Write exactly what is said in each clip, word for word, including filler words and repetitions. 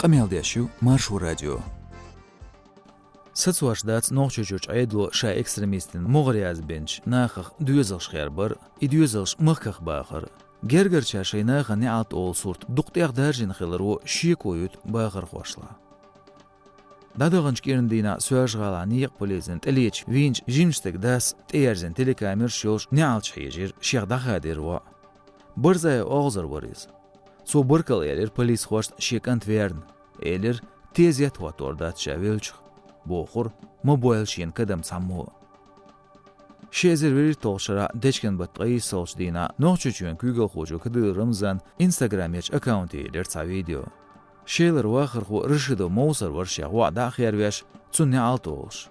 Къамел деш ю Маршо радио. Сацош дац Нохчийчуьрчу Ӏедало ша экстремистийн могӀаре язбинчу нахах доьзалш хербар, и доьзалш махках бахар. Гергарчара шайн нахана неӀалт олу сурт дукха тӀех даржийна хиларо шеко юьту бахархошна. ДӀадаханчу кӀиран дийнахь Соьлжа-ГӀалахь некъа полицина тӀелеташ вийначу жимачу стеган дас тӀеерзина телекамераш йолуш неӀалташ хьежира, шех дӀахадийра воӀ. Барзаев Олхазар вара иза. Цо баркалла элира полисхошна шен кӀант верна, элира, тезет а хӀоттор дац ша веллачух, бохура, ма бойла шена кадам цхьаммо а. Ши эзар вуьрхӀитталгӀачу шарахь дечкен баттан ткъе иссалгӀачу дийнахь Нохчийчоьнан куьйгалхочо Кадыров Рамзана Instagram-ечу аккаунте йиллира цхьа видео. Шелара вахархо Рашидов Мовсар вара шех воӀ дӀа а хервеш, цунна неӀалт олуш.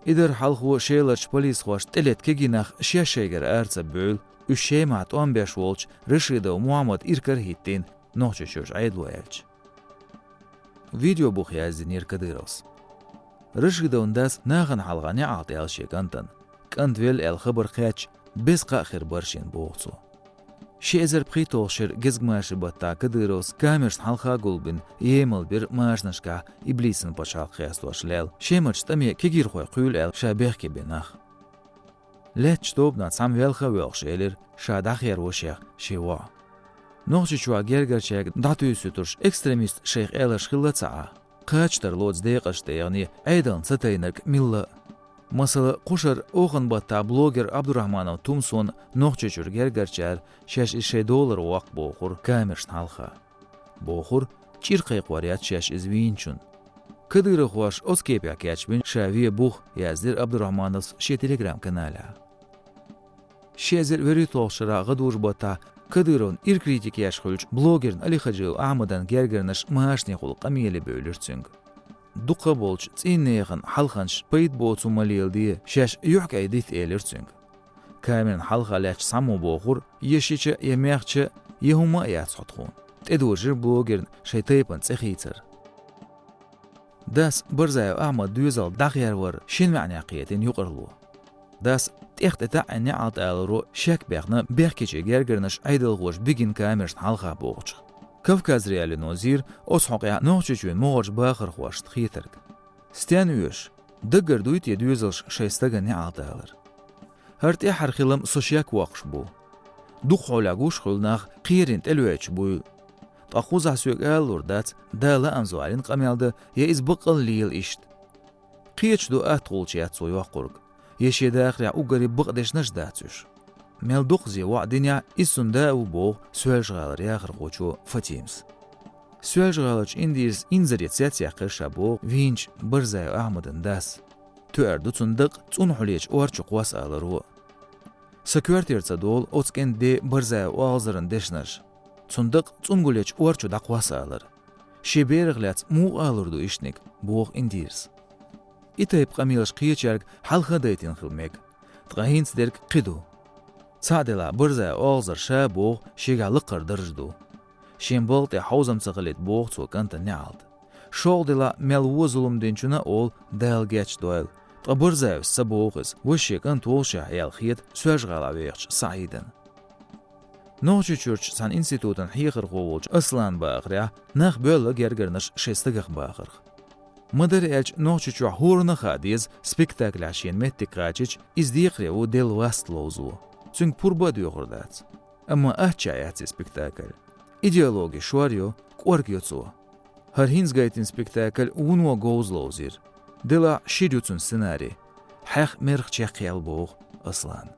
И дар хьалхо Шеларчу полисхошна тӀелетта кегий нах шаьш шайгара ара ца бевлла, уьш Шемахь тӀом беш волчу Рашидов Мухьаммадан иракара а хӀиттийна, Нохчийчуьрчу Ӏедало аьлча. Видеобух яздинера Кадыровс. Рашидовн дас нахана хьалха неӀалт аьлла шен кӀантана. КӀант велла аьлла хабар кхаьчча, беза кхаъ хир бара шена, боху цо. Ши эзар пхийтталгӀачу шеран гезгмашин баттахь Кадыровс камерашна хьалха гулбина емал бира машанашкахь иблисан пачхьалкх хестош лелла, Шемарчу тӀаме кегийрхой кхуьйлу аьлла ша бехке бина нах. Лаьттачу тобанах цхьамма велха а воьлхуш элира, ша дӀахерво шех шен воӀ. Нохчийчохь гергарчаьрга дӀатуьйсуьйтурш экстремист шайх аьлларш хилла ца Ӏа, кхача тарло цу декъашна тӀегӀане Ӏедална ца тайнарг милла а. Масала, кху шарахь оханан баттахь блогер Абдурахманов Тумсона Нохчийчуьра гергарчара шаьш иза шайн долара воккху бохура камерашна хьалха. Бохура, чӀир кхайкхор яц шаьш иза вийначунна. Кадыровхоша оцу кепехь кечбина ша вен бух, яздира Абдурахмановс шен Telegram-каналехь. Ши эзар вуьрхӀитталгӀачу шарахь гӀадужу баттахь Кадыровна иракритика еш хуьлучу блогерна Алихаджиев Ахьмадан гергарнаш машанехула къамеле бевлира цуьнга. Дукха болчу цӀийннехан хьалханчаш пайда боцу хӀума леладе, шаьш юьхькӀай дитта элира цуьнга. Камеран хьалха лаьтташ цхьаммо бохура, я шича, я мехча, я хӀумма а яц хьо тхуна. ТӀедожийра блогерна шайн тайпана цӀе хийцар. Дас Барзаев Ахьмадан доьзалх дӀахервар шина маьӀнехь кхетийна юкъарло. Дас тӀех тӀе таӀийна неӀалт аларо шек баьхна бехкечийн гергарнаш Ӏедалхоша бигина камерашна хьалха бохучух. Кавказ.Реалиино зийра оцу хьокъехь Нохчийчоьнан могӀарчу бахархошна хетарг. Стенна оьшу? Даггара дуй те доьзалш шайн стагана неӀалт алар? ХӀара тӀаьххьара хилам со шек воккхуш бу. Дукха хьолехь гуш хуьлу нах кхерина тӀелоьцуш буйла. Ткъа кхузахь соьга алалур дац, Дала лаамза валийна къамел дан, я иза баккъалла лела иштта. Кхеташ ду, аттагӀуллачу яц цо йоккхург, я шен дахарехь уггаре бакъдешнаш а дац уьш. Мел дукхазе воӀ динехь, иза цунна да а ву, боху Соьлжа-ГӀалара яхархочо Фатимас. Соьлжа-ГӀаларчу Индирс инзаре цец яьккхира ша, боху вийначу Барзаев Ахьмадан дас. Тоьар ду цунна дакъа цӀунхьулечу ор чу кхосса аларо. Сан коьртера ца долу оцу кӀентан ден Барзаев Олхазаран дешнаш. Цунна дакъа цӀунгулечу ор чу дӀакхосса алар. Шен берах лаьцна муха алур ду ишттаниг, боху Индирс. И тайпа къамелаш кхечаьрга хьалха а дайтина хила мега. Ткъа хӀинца дерг кхин ду. Цхьаъ делахь, Барзаев Олхазар ша а боху, шегахь лакхара дарж ду. Шен балха тӀе хьовзам ца хилийта боху цо кӀантана неӀалт. ШолгӀа делахь, мел вон зулам динчунна а олу Дала гечдойла. Ткъа Барзаевс ца боху иза, важа шен кӀант волушехь аьлла хета Соьлжа-ГӀалахь вехачу СаӀидана. Нохчийчуьрчу цхьана институтан хьехархо волчу Аслана бахарехь, нах боьлла гергарнаш шайн стагах бахарх. Ма-дарра аьлча, Нохчийчохь хӀоранна а хаа деза спектаклехь шена меттиг кхачийча, иза декхаре ву делла васт ловзо. Цуьнга пурба а доьхур дац. Амма аттачохь яц и спектакль. Идеологи шор йо, кӀорга йо цо. ХӀара хӀинца гайтина спектакль вуно говза ловзийра. Делахь шира ю цуьнан сценарий. Хьех мерх чекхъяьлла, боху Аслана.